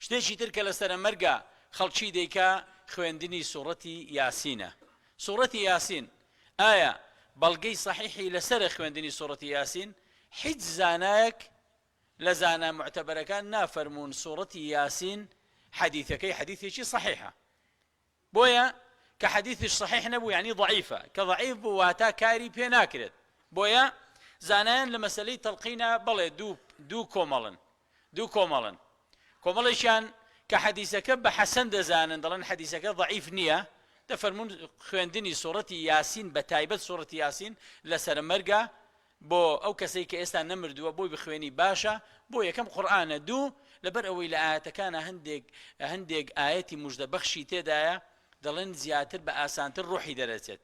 شتێکی تر کە لەسەرە مەرگا خەڵکی دەیکا خوێندنی سوڕەتی یاسینە سوڕەتی یاسین ئایا بەڵگەی سەحیحی لەسەرە خوێندنی سوڕەتی یاسین هیچ زانایەک لە زانا موعتەبەرەکان نافەرموون سوڕەتی یاسین حەدیثەکەی حەدیثێکی سەحیحە بۆیە کە حەدیثیش صحیح نەبوو یانی ضعیفە، کە ضعیف بوو واتا کاری پێ ناکرێت، بۆیە زانایان لە مەسەلەی تەڵقینا بەڵێ دوو دوو کۆمەڵن دوو کۆمەڵن کۆمەڵێکیان کە حەدیثەکە بە حەسەن دەزانن دەڵێن حەدیثەکە ضعیف نییە دەفەرموون خوێندنی سوڕەتی یاسین بە تایبەت سوڕەتی یاسین لە سەرەمەرگا بۆ ئەو کەسەی کە ئێستا نەمردووە بۆی بخوێنی باشە بۆ یەکەم قورئانە دوو لەبەر ئەوەی لە ئایەتەکانا هەندێک هەندێک ئایەتی موژدە بەخشی تێدایە دەڵێن زیاتر بە ئاسانتر ڕوحی دەرەچێت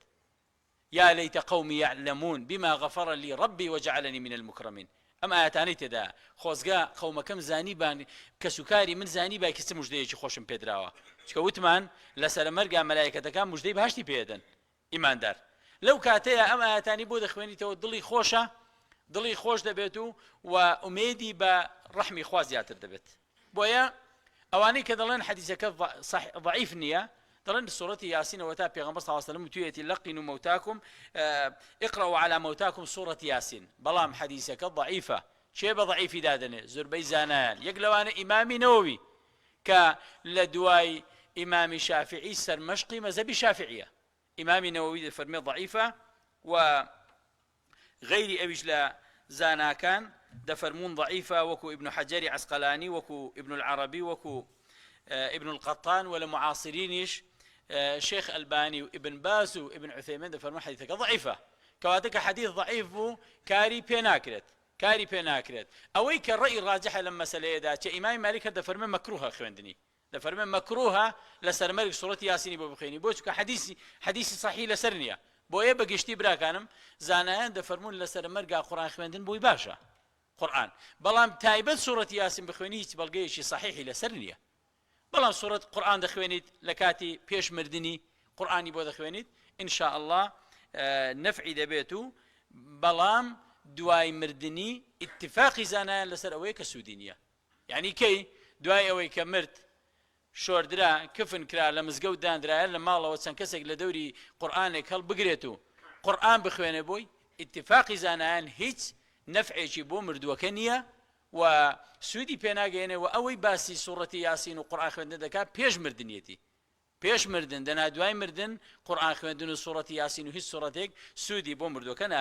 یا لیت قومی یعلمون بما غفر لی ربی وجعلنی من المکرمین ئەم ئایەتانەی تێدایە خۆزگە قەومەکەم زانیبان کەسوکاری من زانیبای کە چ مژدەیەکی خۆشم پێدراوە چکە وتمان لەسەرە مەرگا مەلایکەتەکان مژدەی بەهەشتی پێدەن ئیماندار لەو کاتەیا ئەم ئایەتانی بۆ دەخوێنیتەوە دڵی خۆشە دڵی خۆش دەبێت و و ئومێدی بە ڕەحمی خوا زیاتر دەبێت بۆیە ئەوانەی کە دەڵێن حەدیسەکە ضعیف نییە دەڵێن سوڕەتی یاسینەوە تا پێغەمبەر صلی الله علیه و سلم وتویەتی لقنوا موتاکم اقرأوا على موتاکم سورة یاسین بەڵام حەدیسەکە ضعیفە کێ بە ضعیفی دادەنێ زۆربەی زانایان یەک لەوانە ئیمامی نەوەوی کە لە دوای ئیمامی شافعی سەرمەشقی مەزهەبی شافعیە ئیمامی نەوەوی دەفەرمێ ضعیفە و غەیری ئەویش لە زاناکان دەفەرموون ضعیفە وەکو ابن حەجەری عەسقەلانی وەکو ابن العربی وەکو ابن القطان و لە معاصرینیش شێخ ئەلبانی و ابن باز و ابن عثیمین دەفەرموون حەدیثەکە ضعیفە کەواتە کە حەدیث ضعیف بوو کاری پێ ناکرێت کاری پێ ناکرێت. ئەوەی کە ڕەئی ڕاجحە لەم مەسەلەیەدا چە ئیمامی مالیک هەر دەفەرموێ مەکروهە خوێندنی دەفەرموێ مەکروهە لەسەر مەرگ سوڕەتی یاسینی بۆ بخوێنی بۆ چونکە حەدیسی حەدیسی سەحیح لەسەر نییە بۆیە بە گشتی براکانم زانایان دەفەرموون لەسەر مەرگا قورئان خوێندن بۆی باشە قورئان بەڵام تایبەت سوڕەتی یاسین بخوێنی هیچ بەڵگەیەکی سەحیحی لەسەر نییە بەڵام سوڕەت قورئان دەخوێنیت لە کاتی پێش مردنی قورئانی بۆ دەخوێنیت ان شاء اللە نەفعی دەبێت و بەڵام دوای مردنی ئیتفاقی زانایان لەسەر ئەوەیە کە سوودی نییە یعنی کەی دوای ئەوەی کە مرد شۆردرا کفن کرا لە مزگەوت دانرایە لە ماڵەوە چەند کەسێک لە دەوری قورئانێک هەڵبگرێت و قورئان بخوێنێ بۆی ئیتفاقی زانایان هیچ نەفعێکی بۆ مردووەکە نییە و سوودی پێ ناگەیەنێ وە ئەوەی باسی سوڕەتی یاسین و قورئان خوێندن دەکات پێش مردنیەتی پێش مردن دەنا دوای مردن قورئان خوێندن و سوڕەتی یاسین و هیچ سوڕەتێک سوودی بۆ مردووەکە نا.